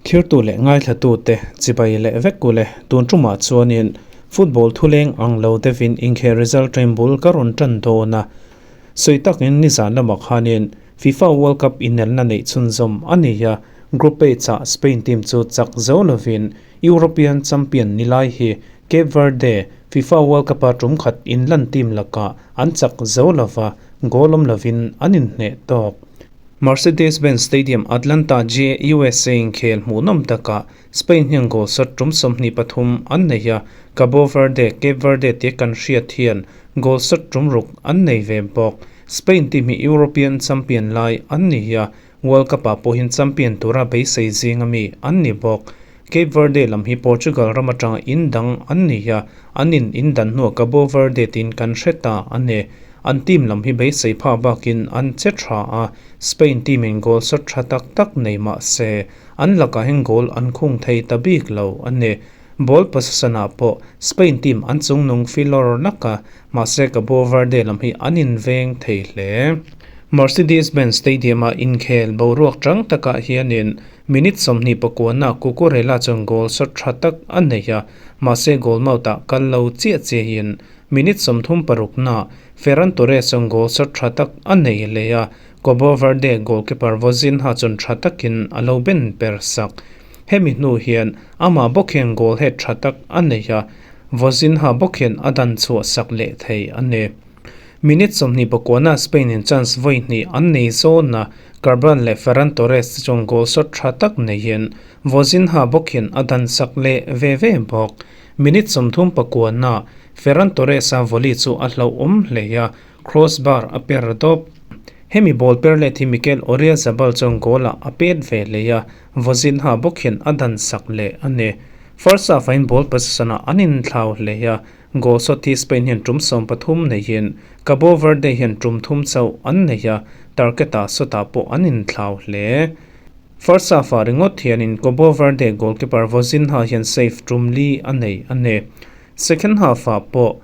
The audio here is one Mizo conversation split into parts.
Thirtu leh ngaithlatute chibai leh vek ule tun tumah chuanin football thuleng ang lo deuhin inkhel result train bul ka rawn tan dawn a. Sawi takin nizan lamah khanin FIFA World Cup inelna neih chhunzawm a ni a, Group H-ah Spain team chu chak zo lovin European champion ni lai hi Cape Verde FIFA World Cup-a tum khat inlan team lakah an chak zo lova, goal awm lovin an inhneh tawk. Mercedes-Benz Stadium, Atlanta, GA, USA inkhel hmuhnawm takah Spain hian goal shot tum 23 an nei a, Cabo Verde, Cape Verde tia kan hriat hian goal shot tum ruk an nei ve bawk. Spain team hi European champion lai an ni a, World Cup-ah pawhin champion tura beisei zinga mi an ni bawk. Cape Verde lam hi Portugal ram atanga in dang an ni a, an in in dan hnuah Cabo Verde tiin kan hre ta a ni. An team lam hi beisei phah bakin an che tha a, Spain team in goal shot tha tak tak nei mah se, an lakah hian goal an khung thei ta bik lo a ni. Ball possession ah pawh Spain team an chungnung filawr lak a, mahse Cabo Verde lam hi an inveng thei hle. Mercedes-Benz Stadium-a inkhel boruak chang takah hianin Minute 29-ah Cucurella chuan goal shot tha tak a nei a, mahse goal mouth-ah kal lo chiah chiahin minute 36-naah Ferran Torres chuan goal shot tha tak a nei leh a, Cabo Verde goalkeeper Vozinha chuan tha takin a lo ben per sak. Hemi hnu hian amah bawk hian goal head tha tak a nei a, Vozinha bawk hian a dan chhuah sak leh thei a ni. Minute 29-ah Spain in chance vawi hnih an nei zawn a, Carbajal leh Ferran Torres te chuan goal shot tha tak neiin Vozinha bawkin a dan sak leh ve ve bawk. Minute 39-ah Ferran Torres-a volley chu a hlauhawm hle a, crossbar a per dawp. Hemi ball per let hi Mikel Oyarzabal chuan goal-ah a pet ve leh a, Vozinha bawkin a dan sak leh a ni. First half-ah in ball possession-ah an inthlau hle a, Goal shot hi Spain hian tum 13 neihin Cabo Verde hian tum thum chauh an nei a, target-ah shot-ah pawh an inthlau hle. First half-ah ringawt hianin Cabo Verde goalkeeper Vozinha hian save tum li a nei a ni. Second half-ah pawh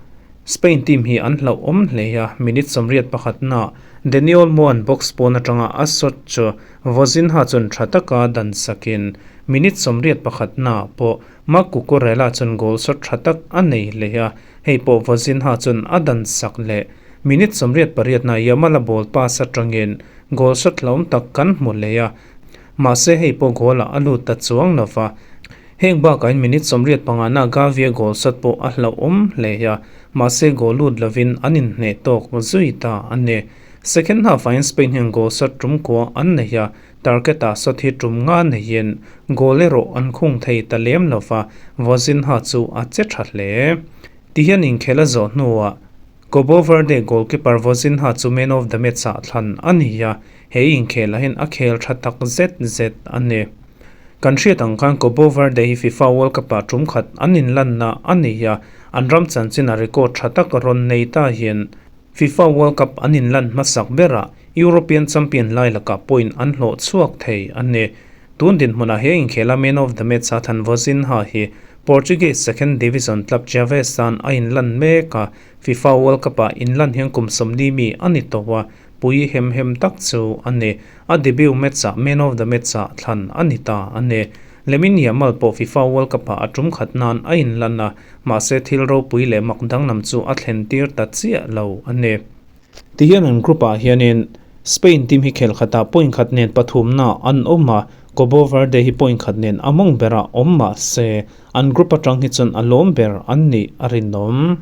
Spain team hi an hlauhawm hle a, minute 81-naah Dani Olmo-a'n box pawn atanga a shot chu Vozinha chuan tha taka dan sakin minute 81-naah pawh Marc Cucurella chuan goal shot tha tak a nei leh a, hei pawh Vozinha chuan a dan sak leh. Minute 88-na Yamal-a ball pass atangin goal shot hlauhawm tak kan hmu leh a, mahse hei pawh goal-ah a lut ta chuang lo va. Heng bakahin minute 85-na Gavi-a goal shot pawh a hlauhawm hle a, mahse goal lut lovin an inhneh tawk zui ta a ni. Second half-ah hian Spain hian goal shot tum kua an nei a, Target-ah shot hi tum nga neiin goal erawh an khung thei ta lem lo va, Vozinha chu a che tha hle. Tihian inkhel a zawh hnuah Cabo Verde goalkeeper Vozinha chu man of the match-ah thlan a ni a, he inkhelah hian a khel tha tak zet zet a ni. Kan hriat ang khan Cabo Verde hi FIFA World Cup-ah tum khat an inlanna a ni a, an ram chanchin a record tha tak rawn nei ta hian FIFA World Cup an inlan hmasak berah European champion lai lakah point an hlawh chhuak thei a ni. Tun dinhmunah he inkhela man of the match a than Vozinha hi Portuguese second division club Chaves tan a inlan mek a, FIFA World Cup-ah inlan hian kum 40 mi a ni tawh a, pui hem hem tak chu a ni. A debut match-ah man of the match-ah thlan a ni ta a ni. Lamine Yamal pawh FIFA World Cup-ah a tum khat nan a inlan a, mahse thil ropui leh mak danglam chu a thlen tir ta chiah lo a ni. Tihian an group-ah hianin Spain team hi khel khatah point khat nen pathumna an awm a, Cabo Verde hi point khat nen a mawng berah awm mah se an group atang hi chuan a lawm ber an nih a rinawm.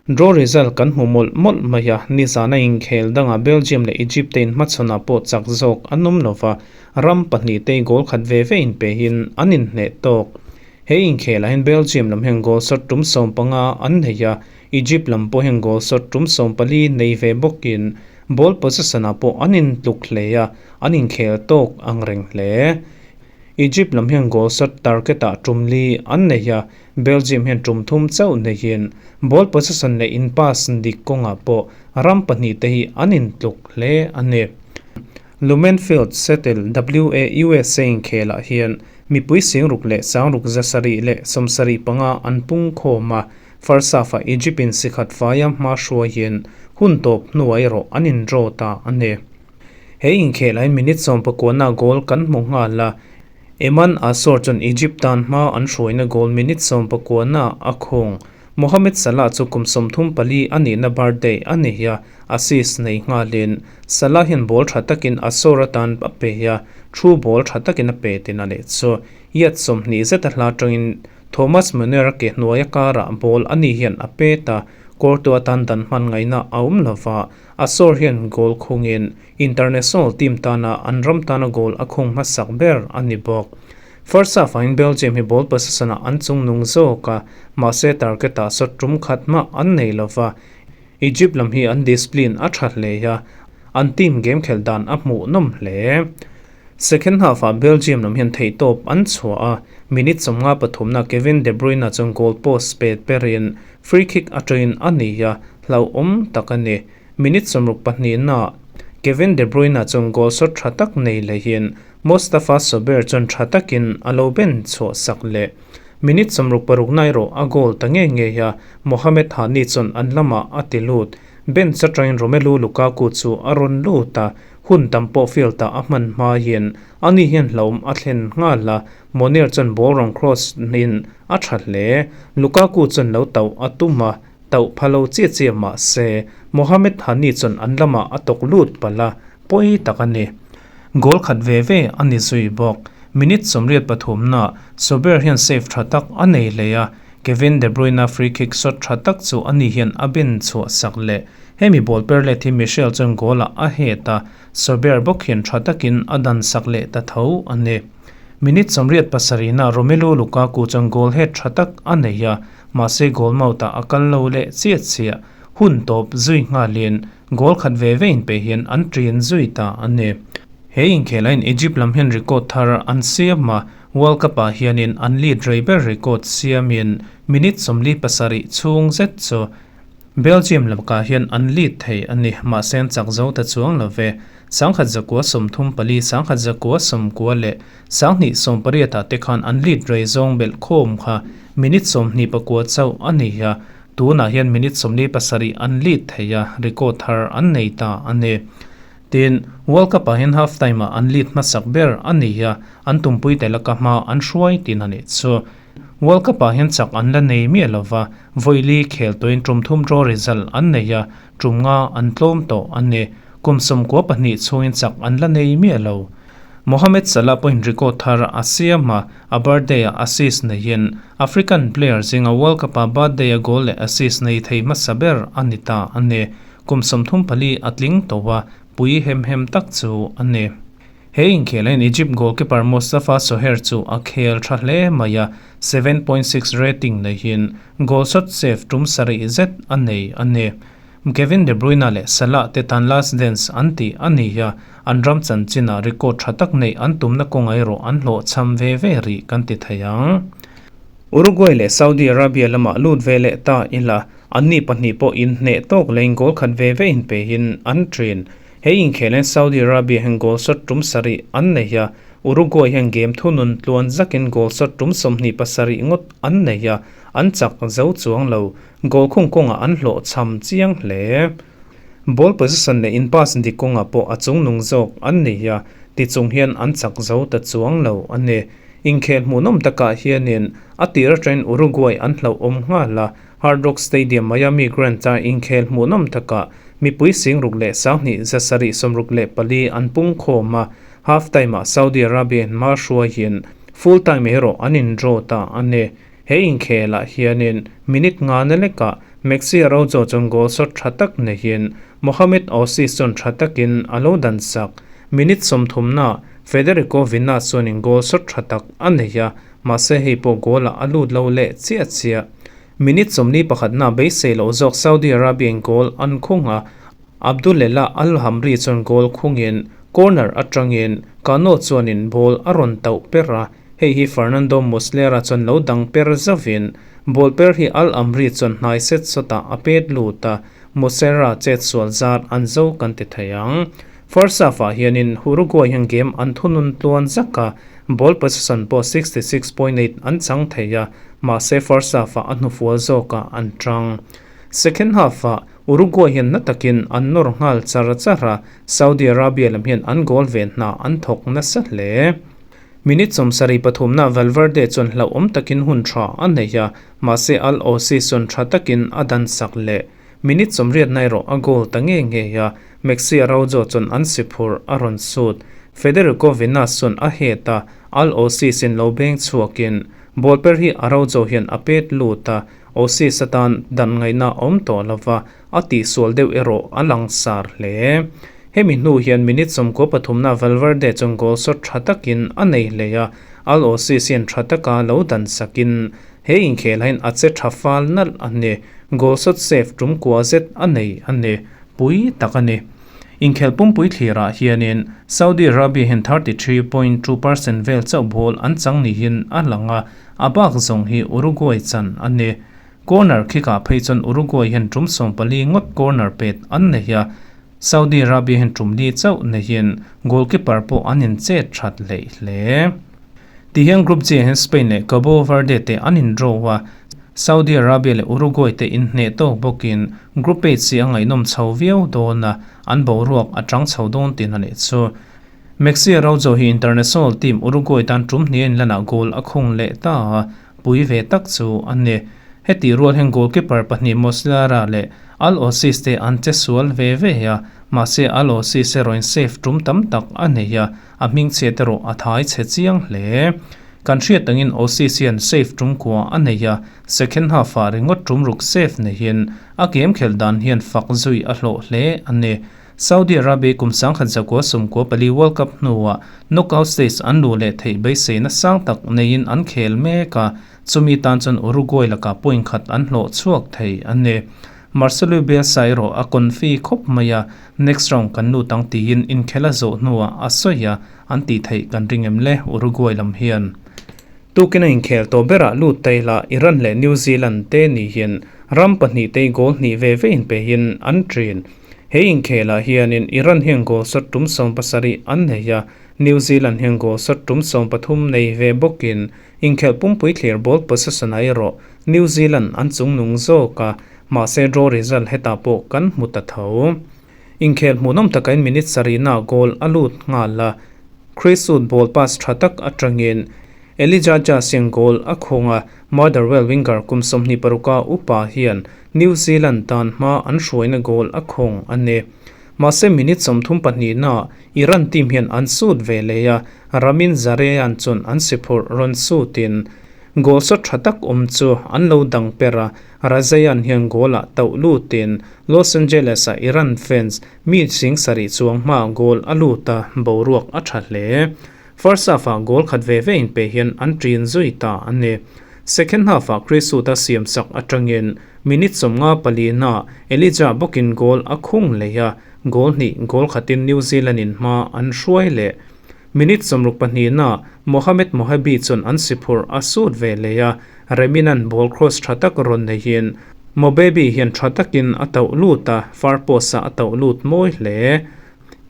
Draw result kan hmu mawlh mawlh mai a, nizana inkhel dangah Belgium leh Egypt te inhmachhawnah pawh chak zawk an awm lova, ram pahnih te goal khat ve ve inpehin an inhneh tawk. He inkhelah hian Belgium lam hian goal shot tum 15 an nei a, Egypt lam pawh hian goal shot tum 14 nei ve bawkin ball possession-ah pawh an intluk hle a, an inkhel tawk ang reng hle. Egypt lam hian goal shot target-ah tum li an nei a, Belgium hian tum thum chauh neihin ball possession leh in pass dik kawngah pawh ram pahnih te hi an intluk hle a ni. Lumen Field Seattle, WA, USA inkhelah hian mipui 67,775 an pung khawm a, first half-ah Egypt in sikhat faia hma hruaiin hun tawp hnuah erawh an in draw ta a ni. He inkhelah hian minute 19-ah goal kan hmu nghal a, Eman Asor chuan Egypt tan hma an hruaina goal minute sawmpakuana a khung. Mohamed Salah chu kum 34 a nihna birthday a ni a, assist nei nghalin Salah hian ball tha takin Asor atan a pe a, through ball tha takin a pe tin a leh chu. Yard 20 zeta hla tangin Thomas Meunier a ke hnuaia karah ball a ni hian a pet a, kawrtu atan dan hman ngaihna a awm lova, Asor hian goal khungin International team tana an ram tana goal a khung hmasak ber a ni bawk. First half ah in Belgium hi ball possession ah an chung nung zawk a, mahse target ah shot tum khat mah an nei lova. Egypt lam hi an discipline a tha hle a, an team game khelh dan a hmuh nawm hle. Second half ah Belgium lam hian theihtawp an chhuah a, minute 53 na Kevin De Bruyne chuan goal post pet perin free kick atangin a nei a, hlauhawm tak a ni. Minute 62 na Kevin De Bruyne chuan goal shot tha tak nei lehin Mostafa Sober chuan tha takin a lo ben chhuah sak leh. Minute 66 na erawh a goal ta nge nge a, Mohamed Hani chuan an lamah a ti lut. Bench atangin Romelu Lukaku chu a rawn lut a, hun tam pawh field ah a hman hmain ani hian hlauhawm a thlen nghal a, Monir chuan ball rawn cross in a tha hle. Lukaku chuan lo tauh a tum a, tauh pha lo chiah chiah mah se Mohamed Hani chuan an lamah a tawk lut palh a, pawi tak a ni. Goal khat ve ve a ni zui bawk. Minute 83 na Sober hian save tha tak a nei hle a, Kevin De Bruyne free kick shot tha tak chu ani hian a ben chhuah sak leh. Hemi ball per let hi Michel chuan goal ah a het a, Sober bawk hian tha takin a dan sak leh ta tho a ni. Minute 87 na Romelu Lukaku chuan goal head tha tak a nei a, mahse goal mouth ah a kal lo leh chiah chiah. Hun tawp zui nghalin goal khat ve ve in pe hian an ṭin zui ta a ni. He inkhel in Egypt lam hian record thar an siam a, World Cup ah hianin an lead rei ber record siamin minute 47 chhung zet chu Belgium lakah hian an lead thei a ni, mahse an chak zo ta chuang lo ve. 1934, 1990 leh 2018 ah te khan an lead rei zawng belh khawm kha minute 29 chauh a ni a, tunah hian minute 47 an lead thei a, record thar an nei ta a ni. Tin, World Cup ah hian half time ah an lead hmasak ber a ni a, an tumpui te laka hma an hruai tin a nih chu. World Cup ah hian chak an la nei miah lova, vawi khel tawhin tum thum draw result an nei a, tum nga an tlawm tawh a ni. Kum 92 chhungin chak an la nei miah lo. Mohamed Salah pawhin record thar a siam a, a birthday ah assist neiin African player zinga World Cup ah birthday a goal leh assist nei thei hmasa ber a ni ta a ni. Kum 34 a tling tawh a, pui hem hem tak chu a ni. He inkhel hian Egypt goalkeeper Mostafa Soher chu a khel tha hle mai a, 7.6 rating neihin goal shot save tum sarih zet a nei a ni. Kevin De Bruyne leh Salah te tan last dance an ti a ni a, an ram chanchin ah record tha tak nei an tumna kawnga erawh an hlawh cham ve ve rih kan ti thei ang. Uruguay leh Saudi Arabia lamah lut ve leh ta ila, an ni pahnih pawh in hneh tawk leh in goal khat ve ve in pe hin an ṭin. He inkhel hian Saudi Arabia hian goal shot tum sarih an nei a, Uruguay hian game thunun tluan zakin goal shot tum 27 ngawt an nei a, an chak zo chuang lo. Goal khung kawnga an hlawh cham chiang hle. Ball possession leh in pass dik kawnga pawh a chung nung zawk an nei a, ti chung hian an chak zo ta chuang lo a ni. Inkhel hmuhnawm takah hianin a tir atangin Uruguay an hlauhawm nghal a, Hard Rock Stadium Miami Grand a inkhel hmuhnawm takah mipui 67,764 an pung khawm a, half time ah Saudi Arabia in hma hruaiin full time erawh an in draw ta a ni. He inkhel ah hianin minute nga na lekah Maxi Araujo chuan goal shot tha tak neihin Mohamed Osis chuan tha takin a lo dan sak. Minute 30 na Federico Vina chuanin goal shot tha tak a nei a, mahse hei pawh goal ah a lut lo leh chiah chiah. Minute 41 na beisei loh zawk Saudi Arabia in goal an khung a, Abdulelah Al Hamri chuan goal khungin corner atangin Kano chuanin ball a rawn tauh per a, hei hi Fernando Muslera chuan lo dang per zavin ball per hi Al Amri chuan hnai set sawtah a pet lut a, Muslera chet sual zar an zo kan ti thei ang. First half ah hianin Uruguay hian game an thunun tluan zak a, ball possession pawh 66.8 an chang thei a, mahse first half ah a hnufual zawkah an tang. Second half ah Uruguay hian na takin an nawr nghal char char a, Saudi Arabia lam hian an goal ve hna an thawk nasa hle. Minute 73 na Valverde chuan hlauhawm takin hun tha a nei a, mahse Al Osis chuan tha takin a dan sak leh. Minute 80 na erawh a goal ta nge nge a, Maxi Araujo chuan an si phurh a rawn sut. Federico Vinas chuan a het a, Al Osis in lo beng chhuakin ball per hi Araujo hian a pet lut a, Osis atan dan ngaihna a awm tawh lova, a tihsual deuh erawh a langsar hle. Hemi hnu hian minute 93 na Valverde chuan goal shot tha takin a nei hle a, Al Osis hian tha taka lo dan sakin he inkhel hain a che tha fal nalh a ni. Goal shot save tum kua zet a nei a ni. Pui tak a ni. Inkhel pumpui thlirah hianin Saudi Arabia hian 33.2% vel chauh ball an chang niin a lang a, a bak zawng hi Uruguay chan a ni. Corner khikah phei chuan Uruguay hian tum 14 ngawt corner pet an nei a, Saudi Arabia hian tum li chauh neiin goalkeeper pawh an in chet that hlei hle. Ti hian Group G hian Spain leh Cabo Verde te an in draw a, Saudi Arabia leh Uruguay te in hneh tawk bawkin Group H hi a ngaihnawm chho viau dawn a, an boruak a tang chho dawn tin a nih chu. Maxi Araujo hi international team Uruguay tan tum hnih a inlanah goal a khung leh ta a, pui ve tak chu a ni. Heti rual hian goalkeeper pahnih Muslera leh Al Osis te an che sual ve ve a, mahse Al Osis erawhin save tum tam tak a nei a, a hming chhiat erawh a thai chhe chiang hle. Kan hriat tangin Osis hian save tum kua a nei a, second half ah ringawt tum ruk save neihin a game khelh dan hian fak zui a hlawh hle a ni. Saudi Arabia kum 1994 World Cup hnuah knockout stage an lu leh theih beiseina sang tak neiin an khel mek a, chumi tan chuan Uruguay lakah point khat an hlawh chhuak thei a ni. Marcelo Bielsa erawh a confi khawp mai a, next round kan lut ang tiin inkhel a zawh hnuah a sawi a, an tih theih kan ring em le Uruguay lam hian. Tukin a inkhel tawh berah lut taila Iran leh New Zealand te ni hian ram pahnih te goal hnih ve ve in pehin an thin. He inkhelah hianin Iran hian goal shot tum 70 an nei a, New Zealand hian goal shot tum 13 nei ve bawkin inkhel pumpui thlir ball possession a erawh New Zealand an chungnung zawk a, mahse draw result hetah pawh kan hmu ta tho. Inkhel hmuhnawm takain minute 7 na goal a lut nghal a, Chris Wood ball pass tha tak atangin Elijah Jas hian goal a khung a, Motherwell winger kum 26 upa hian New Zealand tan hma an hruaina goal a khung a ni. Mahse minute 32 na Iran team hian an sut ve leh a, Ramin Zarean chuan an si phurh rawn sutin goal shot tha tak awm chu an lo dang per a, Razayan hian goal ah tauh lutin Los Angeles a Iran fans mi sing sarih chuang hma goal a lut a, boruak a tha hle. First half ah goal khat ve ve in pe hian an ṭin zui ta a ni. Second half ah Chris Wood a siam sak atangin minute 54 na Elijah bawkin goal a khung leh a, goal hnih goal khatin New Zealand in hma an hruai leh. Minute 62 na Mohamed Mohebi chuan an si phurh a sut ve leh a, Reminan ball cross tha tak rawn neihin Mobebi hian tha takin a tauh lut a, far post ah a tauh lut mawi hle.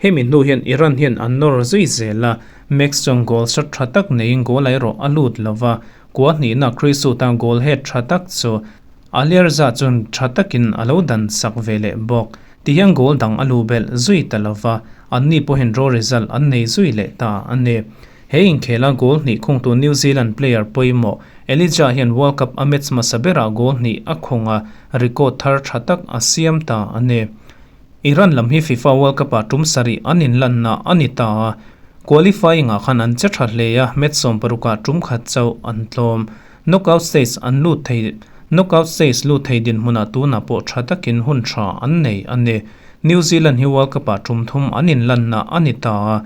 Hemi hnu hian Iran hian an nawr zui zel a, Max chuan goal shot tha tak neiin goal a erawh a lut lova, kua hnihna Chris Wood a goal head tha tak chu Alireza chuan tha takin a lo dan sak ve leh bawk. Ti hian goal dang a lu belh zui ta lova, anni pawhin draw result an nei zui leh ta a ni. He inkhela goal hnih khungtu New Zealand player pawimawh Elijah hian World Cup a match hmasa berah goal hnih a khung a, record thar tha tak a siam ta a ni. Iran lam hi FIFA World Cup ah tum sarih an inlanna a ni ta a, qualifying ah khan an che tha hle a, match 60 ah tum khat chauh an tlawm. Knockout stage an lut thei Knockout stage lut thei dinhmunah tunah pawh tha takin hun tha an nei a ni. New Zealand hi World Cup ah tum thum an inlanna a ni ta a,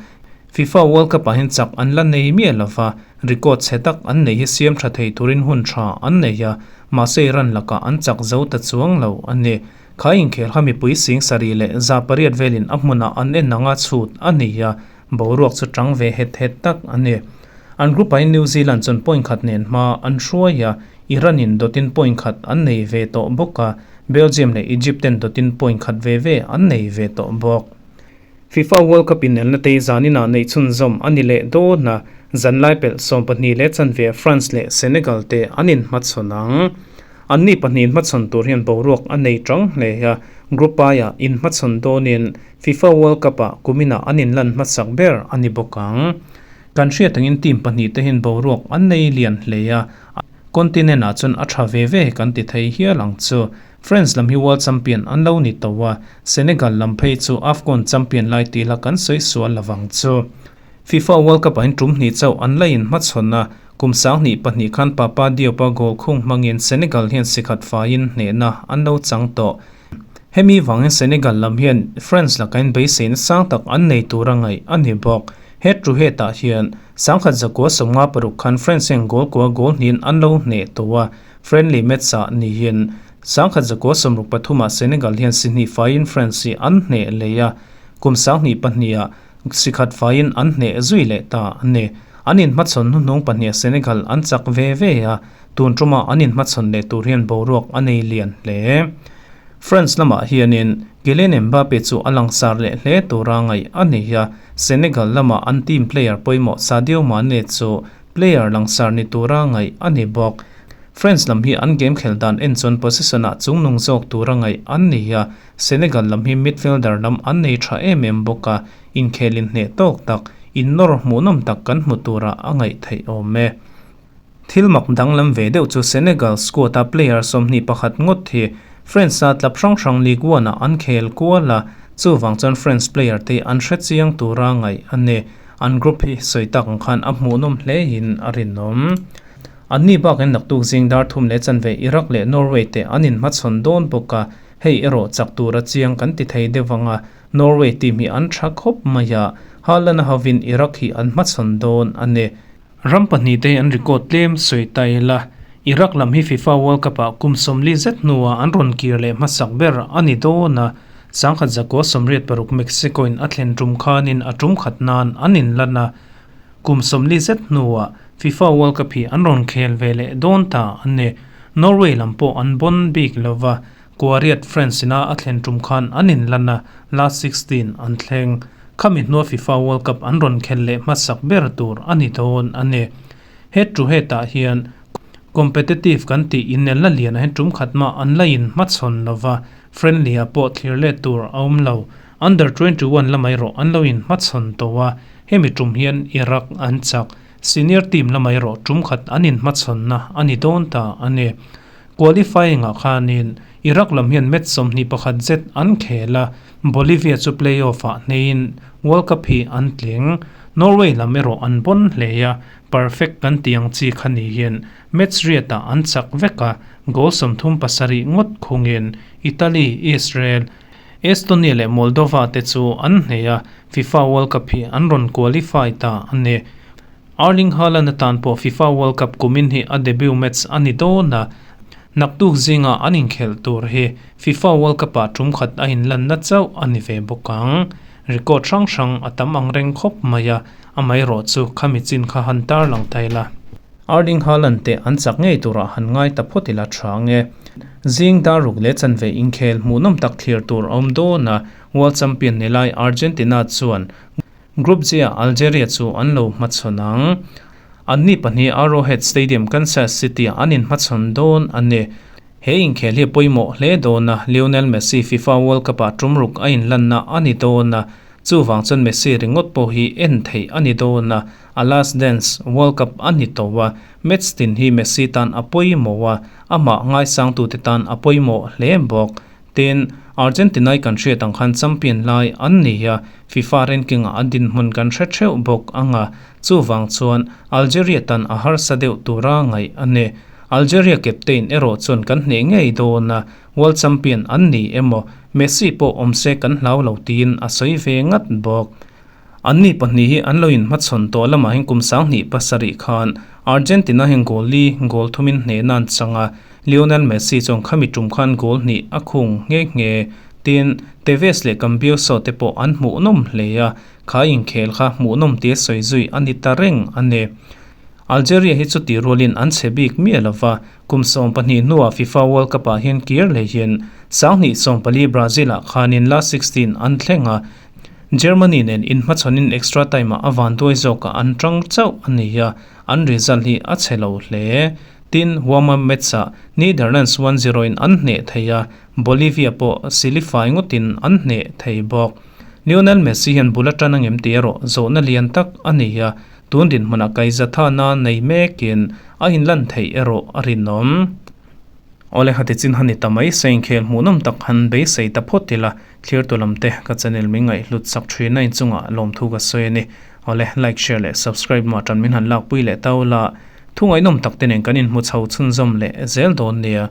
FIFA World Cup ah hian chak an la nei miah lova, record chhe tak an nei hi siam tha thei turin hun tha an nei a, mahse Iran lakah an chak zo ta chuang lo a ni. Kha inkhel kha mipui sing sarih leh 800 velin a hmunah an en anga chhut a ni a, boruak chu tang ve het het tak a ni. An group ah New Zealand chuan point khat nen hma an hruai a, Iran in dawtin point khat an nei ve tawh bawk a, Belgium leh Egypt ten dawtin point khat ve ve an nei ve tawh bawk. FIFA World Cup inelna te zaninah neih chhunzawm a ni leh dawn a, zanlai pelh 12:15 France leh Senegal te an inhmachhawn ang. Anni pahnih inhmachhawn tur hian boruak a nei tang hle a, Group I-ah inhmachhawn dawnin FIFA World Cup-ah kuminah an inlan hmasak ber a ni bawk ang. Kan hriat angin team pahnihte hian boruak an nei lian hle a, continent ah chuan a tha ve ve kan ti thei hial ang chu. France lam hi world champion an lo ni tawh a, Senegal lam phei chu AFCON champion lai tih la kan sawi sual lovang chu. FIFA World Cup ah hian tum hnih chauh an la inhmachhawn a, kum 2002 khan Papa Diop-a goal khung hmangin Senegal hian sikhat faiin hnehna an lo chang tawh. Hemi vangin Senegal lam hian France lakain beiseina sang tak an nei tur a ngaih a ni bawk. He thu hetah hian 1956 khan France hian goal kua goal hnihin an lo hneh tawh a, friendly match ah niin 1963 ah Senegal hian si hnih faiin France hi an hneh leh a, kum 2002 ah si khat faiin an hneh zui leh ta a ni. An inhmachhawn hnuhnung pahniha Senegal an chak ve ve a, Tun ṭuma an inhmachhawn leh tur hian boruak a nei lian hle. France lamah hianin Kylian Mbappe chu a langsar leh hle tura ngaih a ni a, Senegal lama an team player pawimawh Sadio Mane chu player langsar ni tura ngaih a ni bawk. France lam hi an game khelh dan en chuan possession-ah chungnung zawk tura ngaih an ni a, Senegal lam hi midfielder lam an nei ṭha em em bawk a, inkhel inhneh tawk tak, innawr hmuhnawm tak kan hmu tura a ngaih theih awm e. Thil mak danglam ve deuh chu Senegal squad-a player 21 ngawt hi France-a club hrang hrang Ligue 1-ah an khel kual a, chuvang chuan France player te an hre chiang tura ngaih a ni. An group hi sawi tak ang khan a hmuhnawm hlein a rinawm. Anni bakin naktuk zing dar thum leh chanve Iraq leh Norway te an inhmachhawn dawn bawk a, hei erawh chak tura chiang kan ti thei deuh ang a, Norway team hi an tha khawp mai a, Haaland-a hovin Iraq hi an hmachhawn dawn a ni. Ram pahnihte an record tlem sawi ta ila, Iraq lam hi FIFA World Cup-ah kum 40 zet hnuah an rawn kir leh hmasak ber a ni dawn a, 1986 Mexico-in a thlen tum khanin a tum khat nan an inlan a, kum 40 zet hnuah FIFA World Cup hi an rawn khel ve leh dawn ta a ni. Norway lam pawh an bawn bik lova, Kuariat France ina a thlen tum khan an inlan a, last 16 an thleng. Khami hnua FIFA World Cup an rawn khel leh hmasak ber tur a ni dawn a ni. He thu hetah hian competitive kan tih inelna lianah hian tum khat mah an la inhmachhawn lova, friendly ah pawh thlir let tur a awm lo. Under 21 lamah erawh an lo inhmachhawn tawh a, hemi tum hian Iraq an chak. Senior team lamah erawh tum khat an inhmachhawnna a ni dawn ta a ni. Qualifying ah khanin Iraq lam hian match 21 zet an khel a, Bolivia chu play-off ah hneiin World Cup hi an tling. Norway lam erawh an bawn hle a, perfect kan tih ang chi kha ni hian match riat ah an chak vek a, goal 37 ngawt khungin Italy, Israel, Estonia leh Moldova te chu an hnei a, FIFA World Cup hi an rawn qualify ta a ni. Erling Haaland atan pawh FIFA World Cup kumin hi a debut match a ni dawn a, naktuk zinga an inkhelh tur hi FIFA World Cup-ah tum khat a inlanna chauh a ni ve bawk ang. Record hrang hrang a tam ang reng khawp mai a, amaherawh chu khami chin kha han tarlang thei la. Erling Haaland te an chak ngei turah han ngai ta phawt ila tha nge. Zing dar ruk leh chanve inkhel hmuhnawm tak thlir tur a awm dawn a, World Champion ni lai Argentina chuan Group G-ah Algeria chu an lo hmachhawn ang. Anni pahnih Arrowhead Stadium, Kansas City-ah an inhmachhawn dawn a ni. He inkhel hi a pawimawh hle dawn a, Lionel Messi FIFA World Cup-ah tum ruk a inlanna a ni dawn a, chuvang chuan Messi ringawt pawh hi en theih a ni dawn a, a last dance World Cup a ni tawh a, match tin hi Messi tan a pawimawh a, amah ngaisangtute tan a pawimawh hle bawk. Tin, Argentina-i kan hriat ang khan champion lai an ni a, FIFA ranking-ah a dinhmun kan hre theuh bawk ang a, chuvang chuan Algeria tan a harsa deuh tura ngaih a ni. Algeria captain erawh chuan kan hneh ngei dawn a, world champion an ni emaw, Messi pawh awm se kan hlau lo tiin a sawi ve ngat bawk. Anni pahnih hi an lo inhmachhawn tawh lamah hian kum 2007 khan Argentina hian goal li goal thumin hnehna an chang a, Lionel Messi chuan khami tum khan goal hnih a khung nghe nghe. Tin, Tevez leh Cambiaso te pawh an hmuhnawm hle a, kha inkhel kha hmuhnawm tia sawi zui a ni ta reng a ni. Algeria hi chuti rualin an chhe bik miah lova, kum 12 hnuah FIFA World Cup-ah hian kir lehin 2014 Brazil-ah khanin last 16 an thleng a, Germany nen inhmachhawnin extra time-ah a vanduai zawkah an tang chauh a ni a, an result hi a chhe lo hle. Tin, warm-up match-ah Netherlands 1-0 in an hneh thei a, Bolivia pawh silifai ngawtin an hneh thei bawk. Lionel Messi hian bul a tan angem tih erawh zawhna lian tak a ni a, Tun dinhmunah kaizatha na nei mekin a inlan theih erawh a rinawm. Awle hati chin han ni ta mai se inkhel hmuhnawm tak han beisei ta phawt ila, thlirtu lam te ka channel min ngaihhlut sak thin a inchungah lawmthu ka sawi a ni. Awle like share leh subscribe mah tan min han lakpui leh tau la, thu ngaihnawm tak te nen kan inhmu chho chhunzawm leh zel dawn nia.